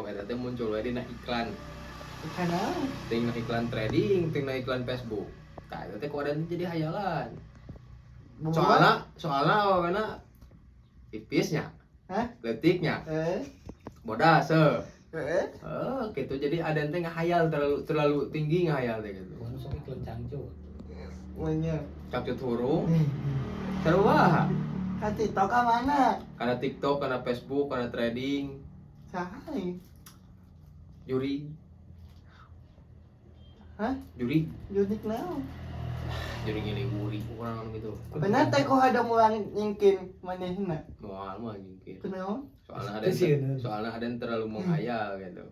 Sabab eta teh muncul we dina iklan. Iklan naon? Tingna iklan trading, tingna iklan Facebook. Tah, eta teh ku Aden jadi hayalan. Soalna soalna awena tipisnya. Hah? Leutiknya. Eh. Bodas eh. Eh. Oh, gitu. Jadi Aden teh ngahayal terlalu terlalu tinggi ngahayal teh gitu. Bukan sok iklan cangcut. Menya. Cangcut hurung. Sarua. Ka TikTok ka mana? Karena TikTok, karena Facebook, karena trading, Saha ieu? Juri, Hah? juri, Jurik naon? Juri ngili kurang gitu. Benar teh ku ada mulang nyingkin manehna. Moal mah mungkin. Kunaon? Soalnya ada Itu sih, bener. Soalnya ada yang terlalu menghayal gitu.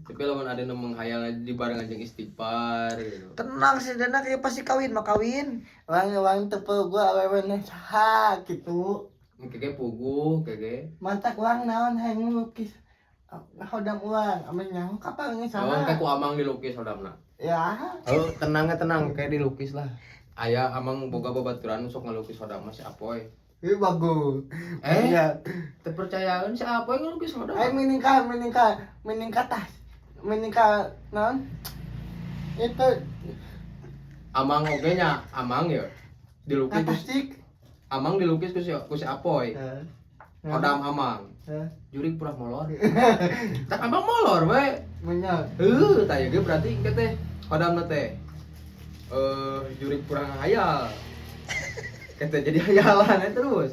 Tapi lamun ada yang menghayal di bareng jeung istighfar gitu. Tenang sih, Dana kayak pasti kawin mah kawin. Urang urang teu gua awewe saha gitu. Keke puguh, keke. Mantak urang naon hayang ngelukis hodam urang, ame nyaho kapan geus Oh, saha. kayak ku Amang dilukis hodamna. Ya. Oh, tenangnya tenang, kayak dilukis lah. Aya Amang boga babaturan sok ngelukis hodam mah si Apoy. Ini bagus. Eh, Ya. terpercayaan si Apoy ngelukis hodam. Ayo meningkat, meningkat, meningkat tas, meningkat naon? Itu Amang oge nya, Amang ya. Dilukis atas ku cik. Amang dilukis ku si Apoy. Eh. Hodam Amang. Eh. Jurig purah molor. Tak Amang molor we. Menyal. Heuh, tah ieu ge berarti engke teh hodamna teh. Eh, jurig purah ngahayal. Kata jadi hayalan we terus.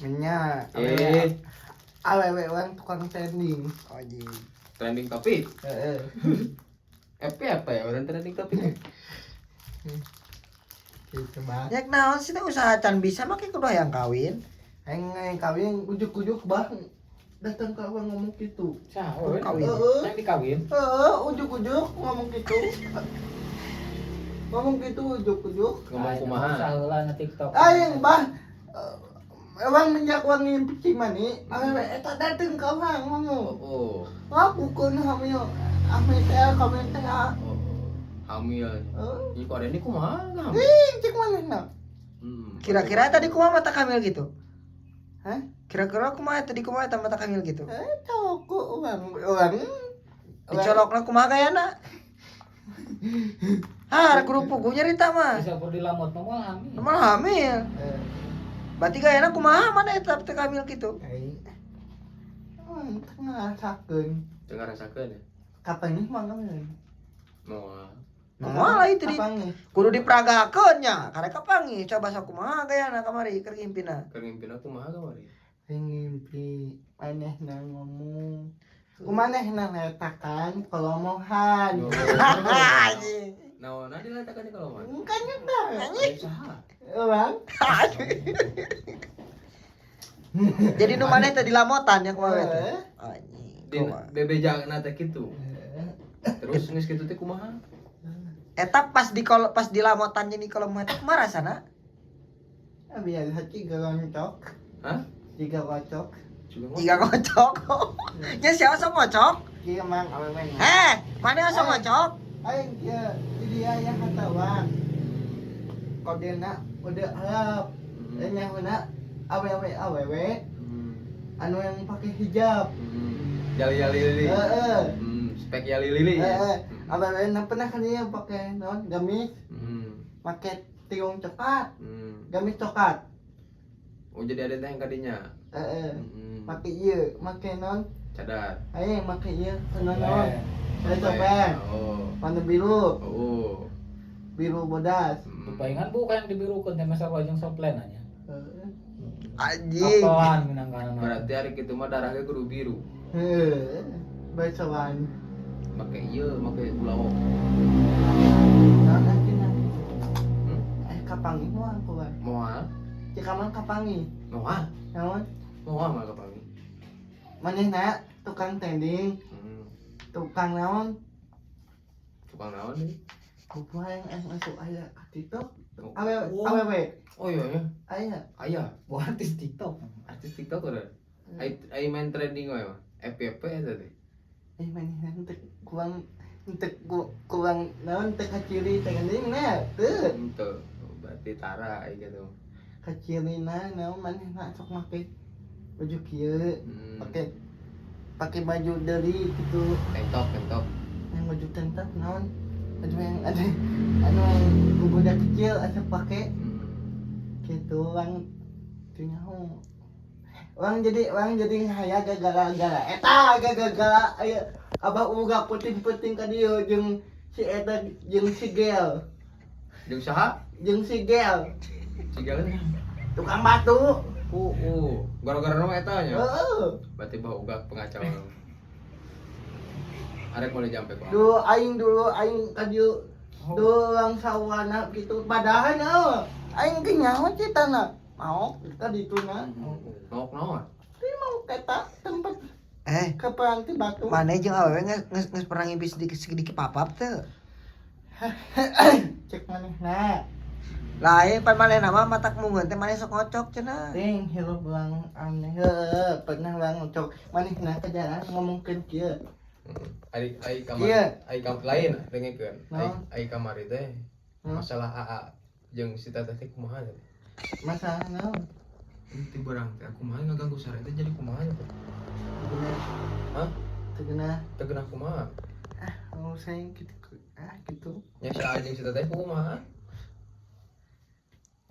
Menyal. Eh, Awewe urang tukang trending. Anjing. Trending topik. Heeh. FP apa ya orang trending topik? Gitu bah. Nya naon sih teh usaha can bisa mah kudu hayang kawin. Aing aing kawin ujuk-ujuk bah datang ke urang ngomong gitu. Sah, oh, Kawin. Heeh. Yang dikawin. Heeh, ujuk-ujuk ngomong gitu. Ngomong gitu ujuk-ujuk. Ngomong kumaha? Saheula na TikTok. Aing bah urang menjak urang ngimpi cimani, awewe eta dateng ka urang ngomong. Oh. Ngakukeun hamil, hamil teh, kawin teh. Oh, hamil. Heeh. Ini kok ada ini kumaha hamil? Ih, cik manehna? Kira-kira tadi kumaha mata hamil gitu? Hah? Kira-kira kumaha tadi kumaha eta mata hamil gitu? Eh, cowokku urang urang Dicolokna kumaha gayana? Ah, kudu puguh nyarita mah. Bisa pur dilamot mah moal hamil. Malah hamil. Eh, Berarti gayana kumaha mana eta teh hamil gitu? aing. Urang teu ngarasakeun. Teu ngarasakeun ya. Kapan nih mah kawin? Moal. Moal lah itu di Kapan nih? Kudu diperagakeun nya. Karek kapanggih coba sok kumaha gayana kamari keur ngimpina. Keur ngimpina kumaha kamari? Aing ngimpi manehna ngomong. Kumanehna letakan kolomohan. Anjing. Naonna diletakan di kolomohan? Kan nyata. Aing saha? Urang. Jadi nu maneh teh dilamotan ya kumaha teh? Eh. Anjing. Di Kumaha? bebejana teh kitu. Terus geus kitu teh kumaha? Eta pas di kol pas dilamotan jadi kolomohan teh kumaha rasana? Ah, biasa tiga loncok, Hah? tiga kocok, Juga Jika ngocok. Nya siapa sok ngocok? tiga mang awewe. Eh, mana sok ngocok? Aing kieu, di dia yang kata urang. Kodena udah harap, nyahuna awewe awewe anu yang pakai hijab. Jali jali lili. Heeh. Spek jali lili ya. Heeh. Awewe na pernah kan dia pakai naon gamis, pakai tiung coklat, gamis coklat. Oh, jadi ada teh yang kadinya. Heeh. Pakai ieu, make naon? Cadar. Aing make ieu, naon naon. Eh, Saya topeng, Oh. warna biru, Oh. biru bodas. Palingan bukan yang dibirukeun teh masa jeung soplen nya. Heeh. Anjing. Apelan minangkana. Berarti hari itu mah darahnya kudu biru. Heeh. Bacoan. Make ieu, make ulawok. Naon akhirna? Hmm? Eh kapanggih moal ku urang. Moal. Cikaman kapanggih. Moal. Naon? Moal mah kapanggih. Manehna tukang tending, tukang naon? Tukang naon deui? Kumaha yang eh masuk aya ka TikTok? Oh. Awewe, awewe. Oh iya ya. Aya. Aya, Wah, artis TikTok. Artis TikTok udah. Ai ai main trending wae mah. FYP eta teh. Eh manehna teu kurang teu kurang naon teu kaciri trending na teu. Henteu. Berarti tara ai gitu. Kacirina naon manehna sok make baju kieu, pake Pakai baju dari gitu. Tank top, tank top. Yang baju tank top naon? Baju yang ada anu yang budak kecil asa pakai gitu orang teu nyaho. Orang jadi ngahaya gara-gara eta gara-gara aya abah uga puting-puting ka dieu jeung si eta jeung si Gel. Jeung saha? Jeung si Gel. Si Gel tukang batu. Gara-gara nama eta nya. Heeh. Berarti bah uga pengacau. Arek boleh jampe ku. Dulu aing ka dieu dulu orang sawana gitu padahal eueuh aing ge nyaho citana mau ka dituna. Maok naon? Teu mau eta tempat Eh, ke peranti batu. Maneh jeung awewe geus pernah ngimpi sedikit sedikit papap teu? Cek manehna. Lain pan manehna mah matak munggeun teh maneh sok ngocok cenah. Ting hirup urang aneh, heueuh pernah urang ngocok manehna ke jalan ngomongkeun kieu. Ari ai kamar Iya. ai kam lain dengekeun. Ai Naon? ai kamari teh Hmm? masalah AA jeung si teteh teh kumaha teh? Masalah naon? Ti barang teh kumaha ngaganggu sare teh jadi kumaha teh? Teu. Hah? Teu geunah. Teu geunah kumaha? Ah, mau saya gitu ah gitu. Nya si AA jeung si teteh kumaha?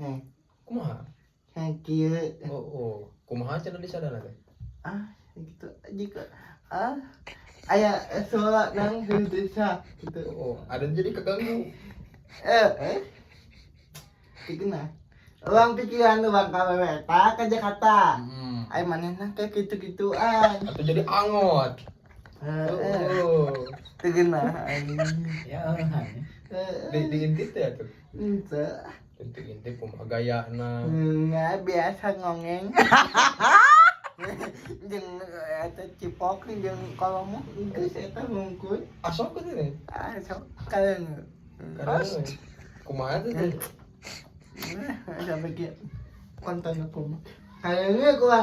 Eh, Kumaha? kayak kieu. Oh. Kumaha cenah disadana teh? Ah, gitu jika ah aya suara nang desa gitu. Oh, ada jadi keganggu. Eh, eh. Teu geunah. Urang pikiran urang ka wewe eta ke Jakarta. Ai manehna kayak gitu-gituan. Atau jadi angot. Heeh. Oh. Teu geunah anjing. Ya eueuh. Di intip teh atuh. Henteu. Intip-intip kumaha gayana. Enggak biasa ngongeng. Jeung eta cipok jeung kolomok geus eta hungkul. Asok teh teh. Ah, sok kalian. Karena kumaha teh teh? Sampai kieu konten aku mah. Kayaknya gua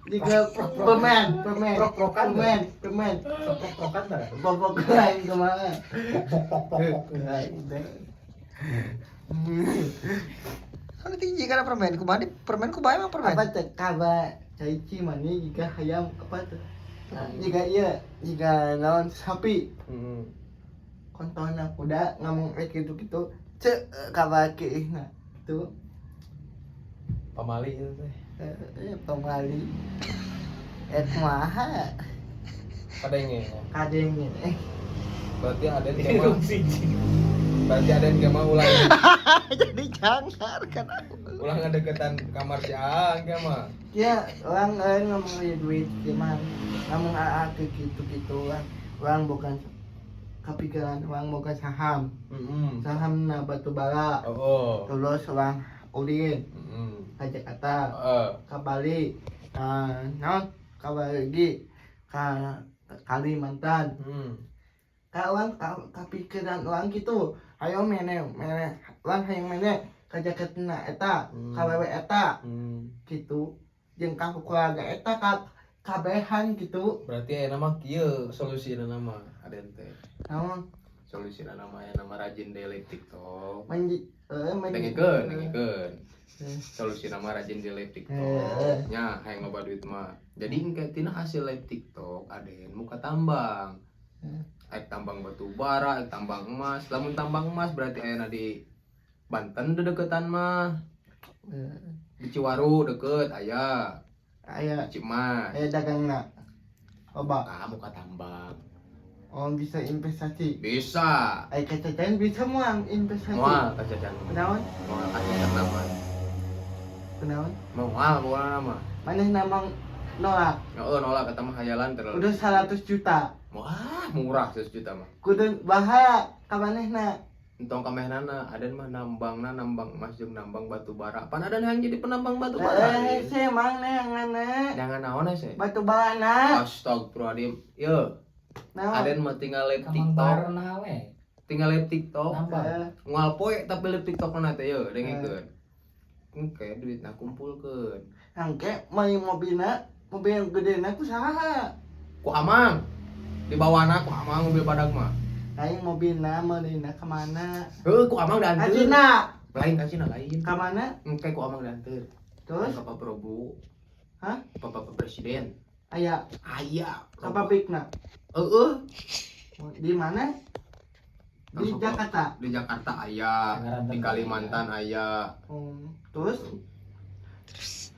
jika permen, permen, Prok-prokan tuh. permen, permen, Prok-prokan tah. bobok lain kemana? Pok pok pok pok. Lain deh. Kan tinggi kana permen kumaha di permen kumaha emang permen? Apa tuh kabar caici mana jika hayam apa tuh? Nah, jika iya, jika naon sapi kontona kuda ngomong kayak gitu-gitu cek kabar nah tuh. Pamali itu teh. Pamali eh kumaha. Kadenge. Kadenge. Berarti ada yang mah Hirup siji. berarti ada yang mah ulah Jadi jangan kan aku. Ulah ngadeketan kamar si Aang ge mah. Ya orang ngomong aja duit gimana ngomong aa ke gitu gitu orang bukan kepikiran orang bukan saham. Saham na batu bara. Terus orang ulin ke Jakarta, ke Bali, nah naon ke Bali, ke Kalimantan, ke orang kepikiran orang gitu ayo mene mene orang hayang mene ke Jakarta eta ka wewe eta gitu jeung ka keluarga eta ka kabehan gitu. Berarti aya nama kieu solusina nama aden teh. Naon? Solusina nama aya nama rajin delete TikTok. Menji menji Dengekeun, dengekeun. Solusi nama rajin di live TikTok. Nya hayang loba duit mah. Jadi engke tina hasil live TikTok aden muka tambang. Aek tambang batu bara, aek tambang emas. Lamun tambang emas berarti ayana di Banten dedeketan mah. Di Ciwaru deket aya. Aya. Di Cimas. Aya dagangna loba. Ah, muka tambang. Oh, bisa investasi. Bisa. Aya kacacan bisa moal investasi? Moal kacacan. Kunaon? Moal kacacan nama. Kunaon? Moal pokoknya nama. Maneh namang nolak? Heeh, nolak kata mah hayalan terlalu. Udah 100 juta. Wah, murah 100 juta mah. Kudu bahaya ka manehna. Entong kamehnana, aden mah nambangna nambang emas jeung nambang batu bara. Pan aden hayang jadi penambang batu bara. Eh, saya emang neanganna. Jangan naon sih. Batu barana. Astagfirullahaladzim. Yo, Naon? aden mah tinggal live Kamang TikTok. barna we. Tinggal live TikTok. Nambang. Ngual poe tapi live TikTok na teh yo, dengekeun. Engke duitna kumpulkeun. Angke meuli mobilna, mobil yang gedena ku saha? Ku Amang. Dibawana ku Amang mobil badag mah. Aing mobilna meulina ka mana? Heuh, ku Amang Ka dianteur. Cina. Lain ka Cina lain. Ka mana? Engke ku Amang dianteur. Terus? Ka Pak Prabowo. Hah? Pak Bapak Presiden. Aya? Aya. Ka pabrikna? Heeh. Di mana? Di Langsung Jakarta. Di Jakarta aya, Tangerang di tentu. Kalimantan aya. Terus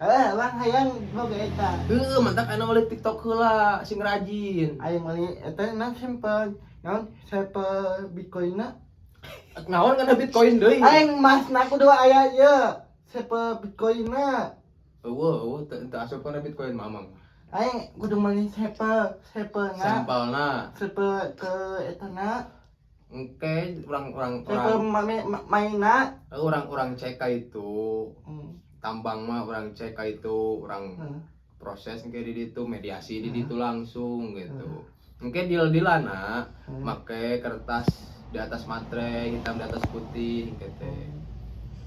eh bang hayang boga eta. Heuh, mantak anu meuli TikTok heula sing rajin. Aing meuli eta na simple naon, sampel Bitcoin na. Naon kana Bitcoin deui? Aing masna kudu aya ieu sampel Bitcoin na. Eueuh, eueuh teu teu asup kana Bitcoin mamang. Aing kudu meuli sampel sampel na. Sampelna. Sampel ke eta na. Engke urang-urang sampel urang mainna. Urang-urang cek ka itu. Tambang mah urang cek ka itu, urang proses engke di ditu, mediasi di ditu langsung gitu. Engke deal-dealana make kertas di atas materai, hitam di atas putih engke teh.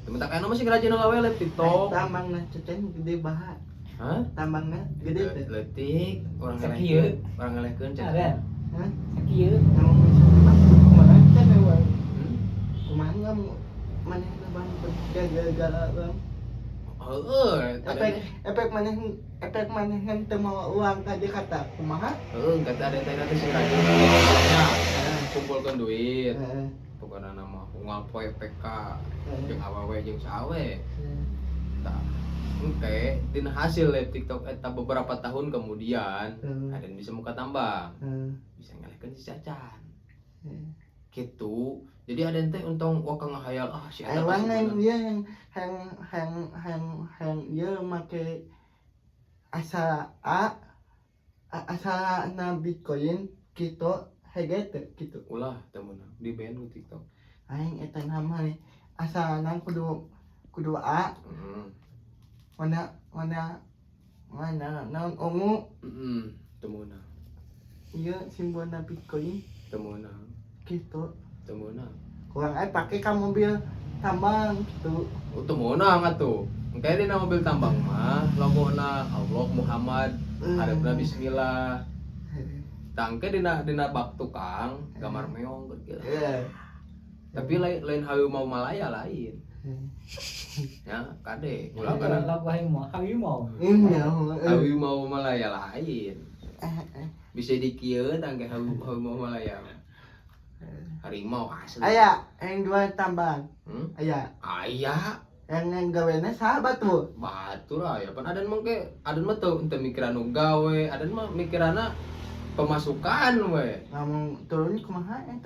Temen tak anu masih rajin we live TikTok. Tambangna cecen gede baha? Hah? Tambangna gede teh? Leutik, urang Sakieu. ngelehkeun, urang ngelehkeun cek. Ada. Hah? Sakieu. Ngomong kumaha teh bang? Hmm? Kumaha nggak maneh bang gara-gara bang? Heeh, eta Efek efek maneh, efek maneh kan teu mawa uang ka Jakarta kumaha? Heeh, kata ada teh nanti sing rajin nya kumpulkeun duit. Pokokna nama unggal poe PK jeung awewe jeung sawe. Tah, engke dina hasil live TikTok eta beberapa tahun kemudian ada yang bisa muka tambang, bisa ngelehkeun si Cacan. Gitu. Jadi ada teh untung wah ngahayal ah si eta Emang pasti yang bener. dia yang yang yang yang yang dia make asa A asal na Bitcoin gitu hege teh gitu? Ulah teu meunang di band ku TikTok. Aing eta nama nih asalna kudu kudu A mana mana mana naon ungu. Heeh, teu meunang. Iya, simbolna Bitcoin. Teu meunang. Gitu. Teu meunang. Kurang aja pakai ka mobil tambang gitu. Oh, teu meunang atuh. Engke dina mobil tambang mah logona Allah Muhammad, hareupeuna bismillah. Tah, engke dina dina bak tukang gambar meong gitu. Tapi lain lain harimau Malaya lain. Ya, kade. Ulah kana Lagu harimau, harimau. Iya. Harimau Malaya lain. Bisa dikieu tangke harimau Malaya. Harimau asli. Aya yang dua tambang? Hmm? Aya? Aya. Yang gawena sahabat tuh? Batur aya pan adan mah ke adan mah teu teu mikiran nu gawe, adan mah mikiranna pemasukan we. Ngomong turun kumaha eta?